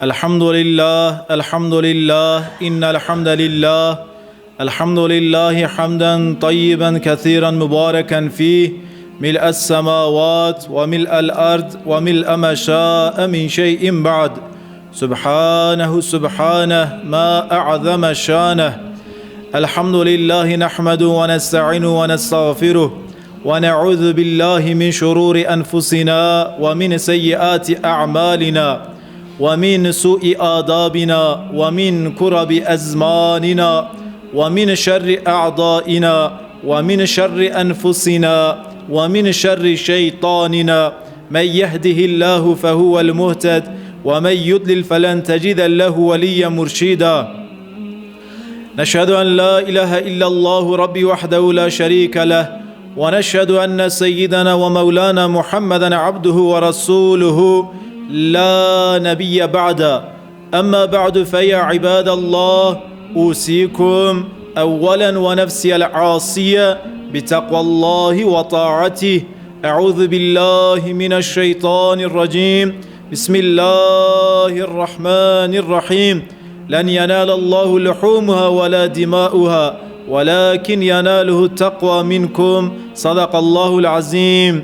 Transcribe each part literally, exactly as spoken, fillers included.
الحمد لله، الحمد لله، إن الحمد لله، الحمد لله حمدا طيبا كثيرا مباركا فيه، ملء السماوات وملء الأرض وملء ما شاء من شيء بعد. سبحانه، سبحانه، ما أعظم شانه. الحمد لله نحمده ونستعينه ونستغفره، ونعوذ بالله من شرور أنفسنا ومن سيئات أعمالنا ومن سوء آدابنا ومن كرب أزماننا ومن شر أعدائنا ومن شر أنفسنا ومن شر شيطاننا. من يهده الله فهو المهتد، ومن يضلل فلن تجد له وليا مرشدا. نشهد أن لا إله إلا الله ربي وحده لا شريك له، ونشهد أن سيدنا ومولانا محمدا عبده ورسوله لا نبي بعده. أما بعد، فيا عباد الله، أوصيكم أولا ونفسي العاصية بتقوى الله وطاعته. أعوذ بالله من الشيطان الرجيم. بسم الله الرحمن الرحيم. لن ينال الله لحومها ولا دماؤها ولكن يناله التقوى منكم. صدق الله العظيم.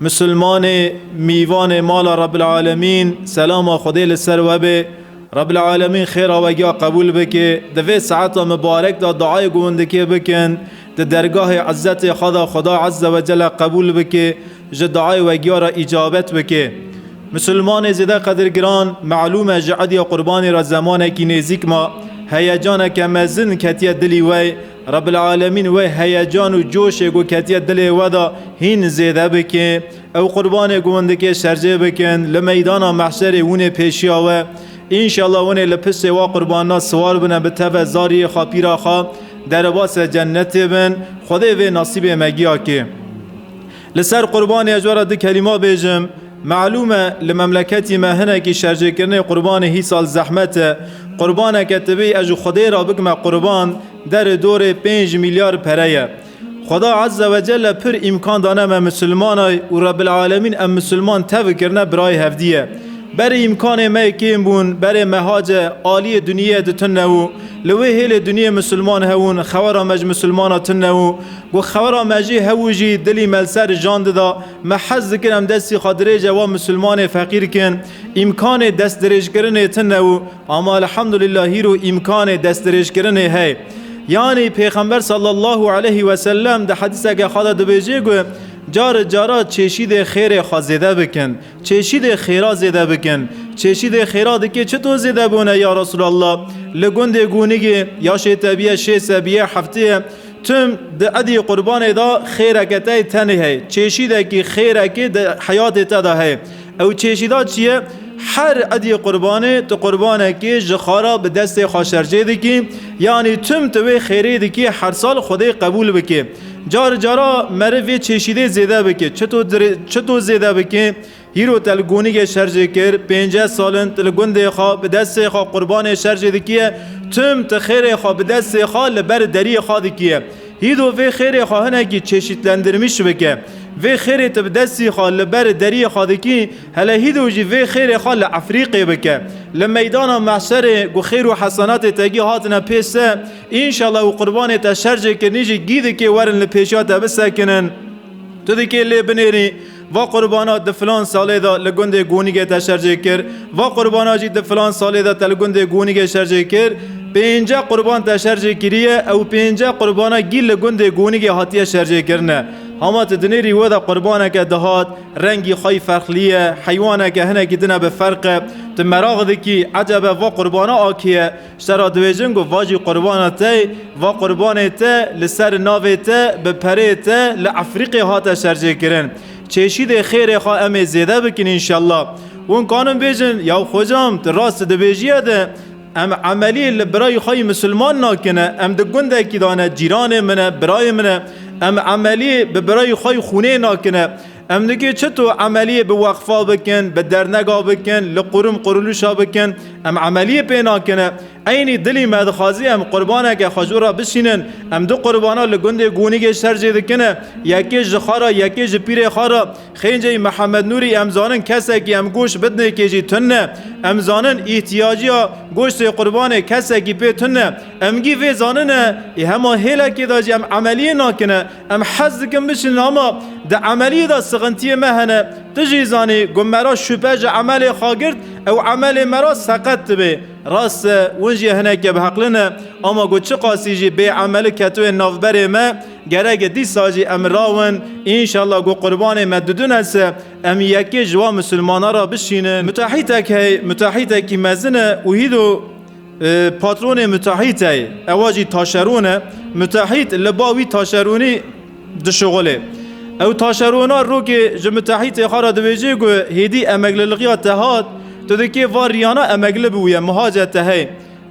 Misilmanê, mîvanê mala Rabbil Alemîn, selama Xwedê li ser we be. Rabbil Alemîn xêra we giya qebûl bike. Di vê saeta mibarek de duayê ku hûn dikê bikin, di dergahê izzetê xwe de Xweda Azze ve Celle qebûl bike, ji duayê we giya re îcabet bike. Misilmanê zêde qedirgiran, melûm e ji ediya qurbanê re zemanekî nêzîk ma, heyecaneke mezin ketiye dilî we. Rabbil Alemîn wê heyecan û coşê ku ketiye dilê we de hîn zêde bike. Ew qurbanê ku hûn dikê şerjê bikin, li meydana mehşerê hûnê pêşiya we. Înşallah hûnê li piştê wa qurbana siwar bine, bi teve zariyê xwe, pîra xwe, derbasê cennetê bin. Xwedê vê nasîbê me giya kê. Li ser qurbanê ez ji we re du kelîma bêjim. Melûm e, li memleketî me hinekî şerjêkirinê qurbanê hîsal zehmet e. Qurbaneke tibî ez ji Xwedê re bikime qurban, derê dorê pênc milyar pere ye. Xweda Azze ve Celle pir îmkan dane me misilmanay û Rebbil Alemîn em misilman tev kirine birayê hevdî ye. Berê îmkanê me yê kêm bûn, berê mehace aliyê duniyê di tune û li wê hêlê duniyê misilman hewûn, xewera me ji misilmana tune û ku xewera me jî hewû jî dilî me li ser jan dida, me hez dikir em destî xwe dirêje wa misilmanê feqîr kin, îmkanê destdirêjkirinê tune û ama elhamdulillah hîro îmkanê destdirêjkirinê heye. Yanî Pêxember sallallahu aleyhi ve sellem di hedîseke xwe de dibêje ku car cara çêşîdê xêrê xwe zêde bikin, çêşîdê xêra zêde bikin. Çêşîdê xêra dikê çito zêde bûne ya Resulallah? Li gundê Gûnigê ya şê te biye, şê se biye, heftê ye, tim di edî qurbanê de xêreke te tenê heye, çêşîdekî xêrekê di heyatê te de heye. Ew çêşîda çi ye? Her edî qurbanê tu qurbanekê ji xwe re bi destê xwe şerjê dikî, yanî tim tu wê xêrê dikî her sal Xwedê qebûl bike. Car cara meriv vê çêşîdê zêde bike. Çito dirê-, çito zêde bike? Hîro te li Gûnigê şerjê kir, pênceh sal in tu li gundê xwe bi destê xwe qurbanê şerjê dikiye, tim tu xêrê xwe bi destê xwe li ber deriyê xwe dikiye. Hîdo vê xêrê xwe hinekî çeşitlendirmiş bike. Vê xêrê tu bi destî xwe li ber deriyê xwe dikî, hele hîdo jî vê xêrê xwe li Efrîqê bike. Li meydana mehşerê ku xêr û hesenatê te gî hatine pêş te, înşallah û qurbanê te şerjê kirinî jî gî dikê werin li pêşiya te bisekinin. Tu dikê lê binêrî, va qurbana di filan salê de li gundê Gûnigê te şerjê kir, va qurbana jî di filan salê de te li gundê Gûnigê şerjê kir, pênce qurban te şerjê kiriye, ew pênce qurbana gî li gundê Gûnigê hatiye şerjê kirine. Hema tu dinêrî we de qurbaneke dihat, rengî xwe yî ferqlî ye, heywaneke hinekî dine bi ferq e, tu meraq dikî, ecebe va qurbana a kê ye? Ji te re dibêjin ku va jî qurbana te, va qurbanê te li ser navê te, bi perê te li Efrîqê hate şerjêkirin. Çêşîdê xêrê xwe em ê zêde bikin înşellah. Hûn kanin bêjin, yaw xocam, tu rast dibêjî ye de, em emeliyê li birayî xwe yî misilman nakine, em di gundekî de ne, cîranê min e, birayê min e, em emeliyê bi birayî xwe yî xûnê nakine. Em dikê çito emeliyê bi weqfa bikin, bi dernega bikin, li qurum quruluşa bikin, em emeliyê pê nakine. Eynî dilî me dixwazî em qurbaneke xwe ji we re bişînin. Em du qurbana li gundê Gonîgê şerjê dikine. Yekê ji xwe re, yekê ji pîrê xwe re. Xênceyî Mihemed Nûrî em zanin kesekî em goşt bidinê kê jî tune. Em zanin îhtiyaciya goştê qurbanê kesekî pê tune. Em gî vê zanine, ê hema hêlekê de jî em emeliyê nakine. Em hez dikin bişînin ama di emeliyê de sixintiyê me hene. Tu jî zanî, ku me ra şupe ji emelê xwe girt, ew emelê me ra seqet dibe. Rast e, win jî hineke bi heqlin e, ama ku çiqasî jî bê emeli ketiye navberê me, gerek e dîsa jî em rawin, înşallah ku qurbanê me didune se, em yekê ji wan misilmana re bişînin. Mutehîtek hey, mutehîtekî mezin e û hîdo, e, patronê mutehît hey, ewa jî taşeron e. Mutehît li ba wî taşeronî dişuxulê. Ew taşerona rokê ji mutehîtê xwe re dibêje ku hêdî emeklilixiya te hat, tu dikê va riyana emekli bûye, mihace te hey.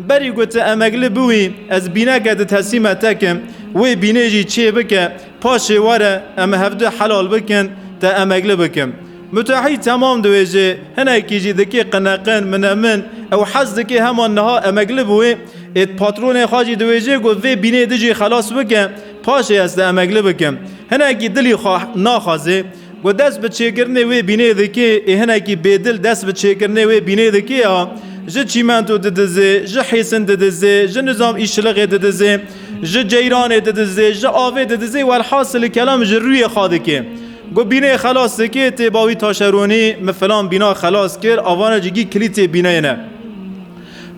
Berî ku tu emekli bûyî, ez bîneke di teslîme te kim, wê bînê jî çê bike, paşê were, em hevdu helal bikin, te emekli bikim. Mutehît temam dibêje, hinekî jî dikê qineqin, minemin, ew hez dikê hema niha emekli bûyê, ê patronê xwe jî dibêje ku vê bînê di jî xelas bike, paşê ez te emekli bikim. Hinekî dilî xwe naxwazê, ku dest bi çêkirinê wê bînê dikê, ê hinekî bêdil dest bi çêkirinê wê bînê dikê ya, ji çîmento didizê, ji hêsin didizê, ji nizam îşilixê didizê, ji ceyranê didizê, ji avê didizê, welhasil kelam ji rûyê xwe dikê. Ku bînê xelas dikê, tê ba wî taşeronî, min filan bîna xelas kir, avana jî gî kilîtê bîneyê ne.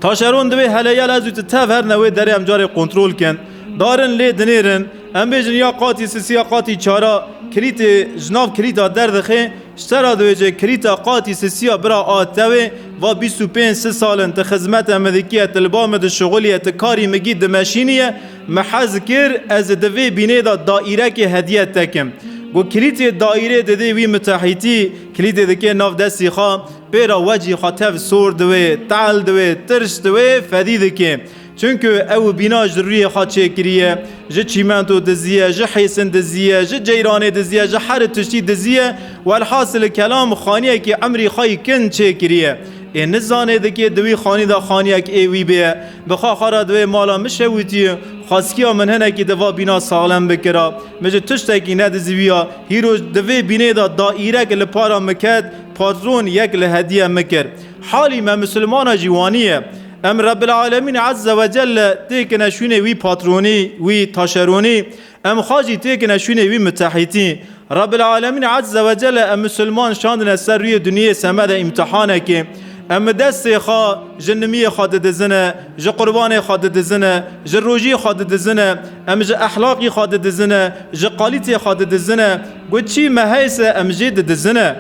Taşeron divê hele ya ez û tu tev herine wê derê em carê kontrol kin. Darin lê dinêrin. Em bêjin ya qatî sisiya qatî çara kilîtê ji nav kilîta derdixe. Ji te re dibêje kilîta qatî sisiya bira a tevê va bîst û pênc si sal in tu xizmete min dikiye, tu li ba min dişuxuliye, tu karî min gî dimeşîniye. Min hez kir ez di vê bînê de daîrekê hediye te kim. Ku kilîtê daîrê didê wî mutehîtî, kilîtê dikê nav destî xwe. Pê re wecî xwe tev sor diwê, tehl diwê, tirş diwê, fedî dikê. Çunku ew bîna ji rûyê xwe çêkiriye, ji çîmento diziye, ji hêsin diziye, ji ceyranê diziye, ji her tiştî diziye, welhasil kelam xaniyekî emrî xwe yî kin çêkiriye. Ê nizanê dikê di wî xanî de xaniyek ê wî bê. Bi xwe xwe re divê mala min şewitî, xwestiya min hinekî di va bîna saxlem bikira. Min ji tiştekî nediziviya, hîro di vê bînê de daîrek li para min ket, patron yek li hediye min kir. Halî me misilmana jî wanî ye. Em Rebbil Alemîn Azze ve Celle têkine şûnê wî patronî, wî taşeronî, em xwe jî têkine şûnê wî mutehîtî. Rebbil Alemîn Azze ve Celle em misilman şandine ser rûyê dinyê semede îmtihanekê. Em bi destê xwe ji nimiyê xwe didizine, ji qurbanê xwe didizine, ji rojî xwe didizine, em ji ehlaqî xwe didizine, ji qalîtê xwe didizine, ku çî me heyse em jê didizine.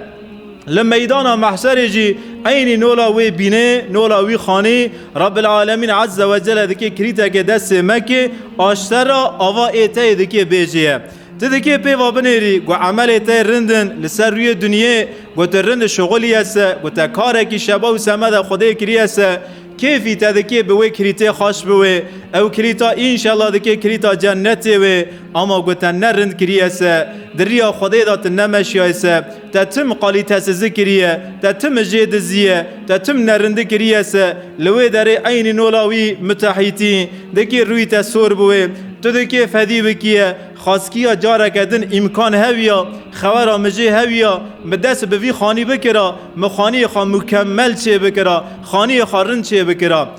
Li meydana mehşerê jî eynî nola wê bînê, nola wî xanî, Rabbil Alemîn Azze ve Celle dikê kirîtekê destê me kê, aştera ava ê teyê dikê bêjê ye. Tu dikê pê va binêrî, ku emelê te rind in, li ser rûyê dinyê, ku tu rind şixulî ye se, ku te karekî şeba û semeda Xwedê kiriye se, kêfî te dikê bi wê kirîtê xweş bi wê, ew kirîta înşellah dikê kirîta cennetê wê, ama ku te ne rind kiriye se, di riya Xwedê de tu nemeşiyaye se, te tim qalîtesizî kiriye, te tim jê diziye, te tim nerindi kiriye se, li wê derê eynî nola wî mutehîtî, dikê rûyî te sor bi wê, tu dikê fedî bikiye, xwezkiya careke din îmkan hewiya, xewera min jê hewiya, min dest bi vî xanî bikira, min xaniyê xwe mukemmel çê bikira, xaniyê xwe rind çê bikira.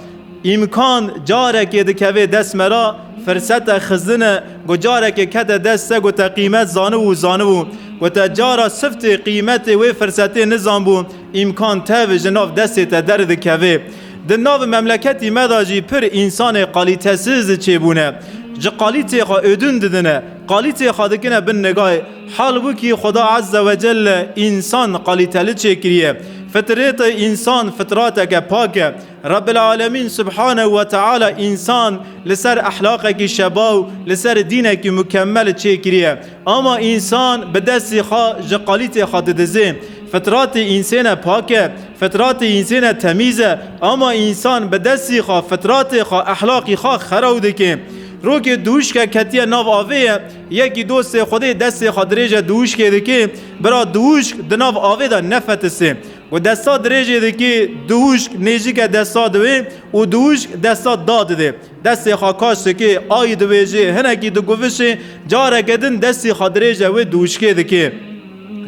Îmkan carekê dikeve dest me ra, firsete xizin e, ku carekê kete dest te, ku te qîmet zanibû, zanibû, ku te cara siftê qîmetê wê firsetê nizanbû, îmkan tev ji nav destê te derdikeve. Di nav memleketî me de jî pir însanê qalîtesiz çêbûne. Ji qalîtê xwe ödün didine, qalîtê xwe dikine bin nigayê. Halbûkî Xuda Azze ve Celle însan qalîteli çêkiriye. Fitrêtê însan fitrateke pak e. Rabbil Alemîn Subhanehu ve Teala însan li ser ehlaqekî şeba û li ser dînekî mukemmel çêkiriye. Ama însan bi destê xwe ji qalîtê xwe didizê. Fitratê însêne pak e, fitratê însêne temîz e. Ama însan bi destê xwe, fitratê xwe, ehlaqî xwe xeraw dike. Rokê dûşke ketiye nav avê ye, yekî dostê Xwedê destê xwe dirêje dûşkê dike, bira dûşk di nav avê de nefetise. Ku desta dirêjê dikê, diwûşk nêzîke desta diwê û diwûşk desta da didê. Destê xwe kaş dikê, ayî dibêjê, hinekî diguvişê, careke din destê xwe dirêje wê diwûşkê dikê.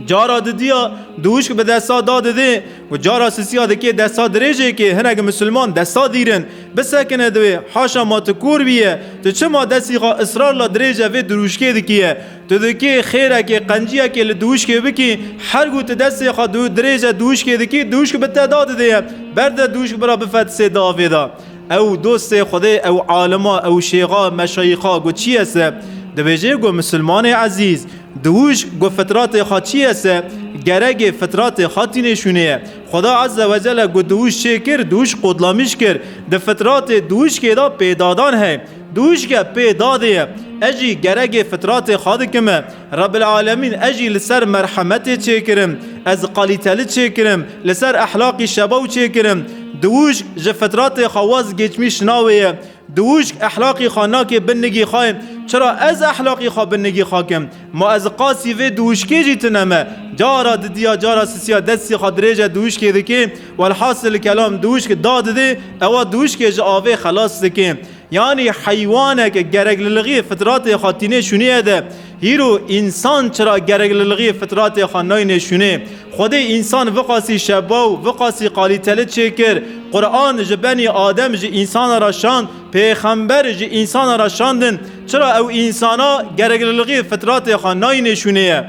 Cara didiya diwûşk bi desta da didê û cara sisiya dikê desta dirêjê kê, hinek misilman desta dîrin. Bisekine divê, haşa ma tu kor bîye, tu çima destî xwe israrla dirêje vê dirûşkê dikiye? Tu dikê xêrekê, qenciyekê li diwişkê bikî, her ku tu destê xwe du-, dirêje diwişkê dikî, diwişk bi te da didê ye. Berde diwişk bira bifetisê di avê de. Ew dostê Xwedê, ew alima, ew şêxa, meşayîxa, ku çi ye se? Dibêjê ku misilmanê ezîz, diwişk ku fitratê xwe çi ye se? Geregê fitratê xwe tînê şûnê ye. Xweda Azze ve Celle ku diwişk çê kir, diwişk qodlamîş kir. Di fitratê diwişkê de pêdadan heye. Diwişke pê dadê ye. Ez jî geregê fitratê xwe dikime. Rebbil Alemîn, ez jî li ser merhemetê çêkirim. Ez qalîteli çêkirim. Li ser ehlaqî şebaw çêkirim. Diwişk ji fitratê xwe waz geçmiş nawê ye. Diwişk ehlaqî xwe nakê bin nigî xwe ye. Çira ez ehlaqî xwe bin nigî xwe kim? Ma ez qasî vê diwişkê jî tune me. Cara didiya, cara sisiya destî xwe dirêje diwişkê dikê. Welhasil kelam diwişk da didê, ewa diwişkê ji avê xelas dikê. Yanî heywanek gerekliliğî fitratê xwe tînê şûnîye de, hîro însan çira gerekliliğî fitratê xwe nayînê şûnê? Xwedê însan viqasî şebaw, viqasî qalîteli çêkir. Quran ji benî Adem ji însana re şand, pêxember ji însana re şandin. Çira ew însana gerekliliğî fitratê xwe nayînê şûnê ye?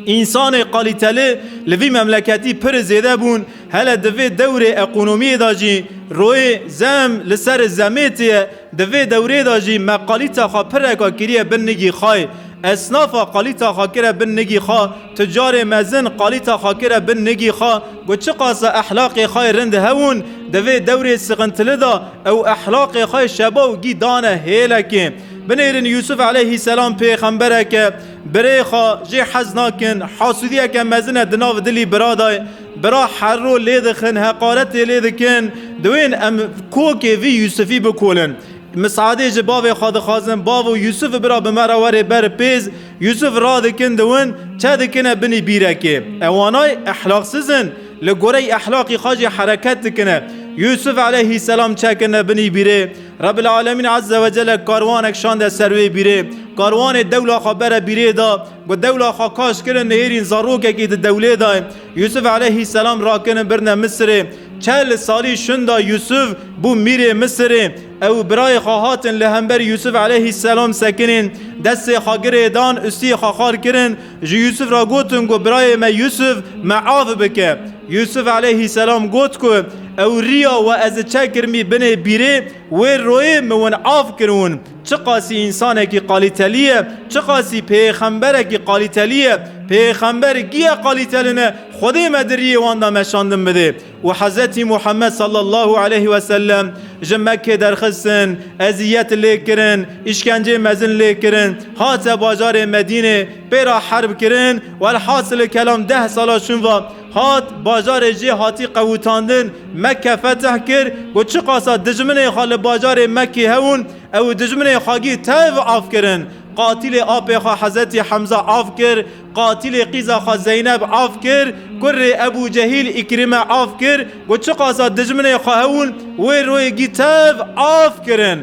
Însanê qalîteli li vî memleketî pir zêde bûn. Hele di vê dewrê ekonomiyê de jî royê zem li ser zemê tê ye. Di vê dewrê de jî me qalîta xwe pireka kiriye bin nigî xwe. Esnafa qalîta xwe kire bin nigî xwe. Tucarê mezin qalîta xwe kire bin nigî xwe. Ku çiqasa ehlaqê xwe rind hewûn, di vê dewrê sixintili de ew ehlaqê xwe şebaw gî dane hêlekê. Binêrin Yûsuf aleyhîselam pêxemberek e, birê xwe jê hez nakin, hasûdiyeke mezin e di nav dilî bira de. Bira herro lê dixin, heqaretê lê dikin, diwên em kokê vî Yûsifî bikolin. Misadê ji bavê xwe dixwazin, bavo Yûsif bira bi me re were ber pêz, Yûsif radikin diwin, çe dikine binî bîrekê. Ewanay ehlaqsiz in, li gorey ehlaqî xwe jî hereket dikine. Yûsif aleyhîselam çekine binî bîrê. Rebbil Alemîn Azze ve Celle karwanek şande ser wê bîrê. Karwanê dewla xwe bere bîrê da. Ku dewla xwe kaş kirin, nihêrîn zarokekî di dewlê de. Yûsif aleyhîselam rakinin birine Misirê. Çel salî şinda Yûsif bû mîrê Misirê. Ew birayê xwe hatin li hember Yûsif aleyhîselam sekinîn. Destê xwe girê dan, ustiyê xwe xar kirin. Ji Yûsif re gotin ku birayê me Yûsif me av bike. Yûsif aleyhîselam got ku ew riya we ez çekirmî binê bîrê, wê royê min win av kirûn. Çiqasî însanekî qalîtelî ye, çiqasî pêxemberekî qalîtelî ye. Pêxember giye qalîteli ne, Xwedê me di riyê wan de meşandin bidê. Û Hezretî Muhammed sallallahu aleyhi ve sellem ji Mekkê derxistin, eziyet lê kirin, îşkencê mezin lê kirin, hate bajarê Medînê, pê ra herb kirin, welhasil kelam deh sala şûn va hat bajarê jê hatî qewitandin, Mekke fetih kir, ku çiqasa dijminê xwe li bajarê Mekkê hewûn, ew dijminê xwe gî tev av kirin. Qatilê apê xwe Hezretî Hemza av kir, qatilê qîza xwe Zeyneb av kir, kurê Ebû Cehîl Îkrîme av kir, ku çiqasa dijminê xwe hewûn, wê royê gî tev av kirin.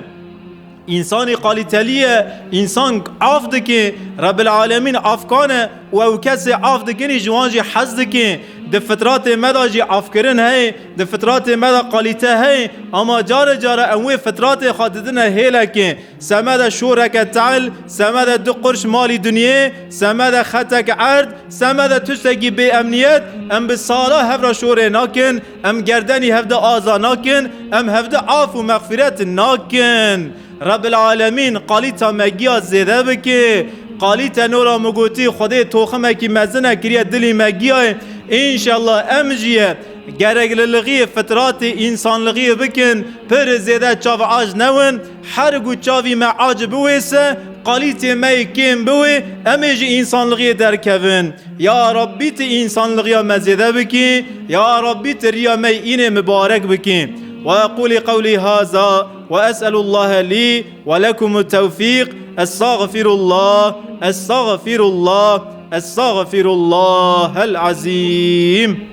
Însanî qalîtelî ye, însan av dike, Rebbil Alemîn avkan e û ew kesê av dikinî ji wan jî hez dike. Di fitratê me de jî avkirin heye, di fitratê me de qalîte heye, ama care care em wê fitratê xwe didine hêlekê. Semede şoreke tehl, semede du qurş malî dinyê, semede xetek erd, semede tiştekî bêemniyet, em bi sala hev re şorê nakin, em gerdenî hevde aza nakin, em hevde af û mexfîret nakin. Rebbil Alemîn qalîta me giya zêde bike. Qalîte nora min gotî, Xwedê toximekî mezin e kiriye dilî me giyayê. Înşallah em jî ye gerekliliğî fitratê însanlixî bikin, pir zêde çav ac newin. Her ku çavî me ac biwê se, qalîtê me yê kêm biwê, em ê ji însanlixiyê derkevin. Ya Rabbî, tu însanlixiya me zêde bikî. Ya Rabbî, tu riya me yê înê mibarek bikî. Ve eqûlî qewlî haza ve es'elullahe lî ve lekumut tewfîq. Estağfirullah, estağfirullah, estağfirullahel azîm.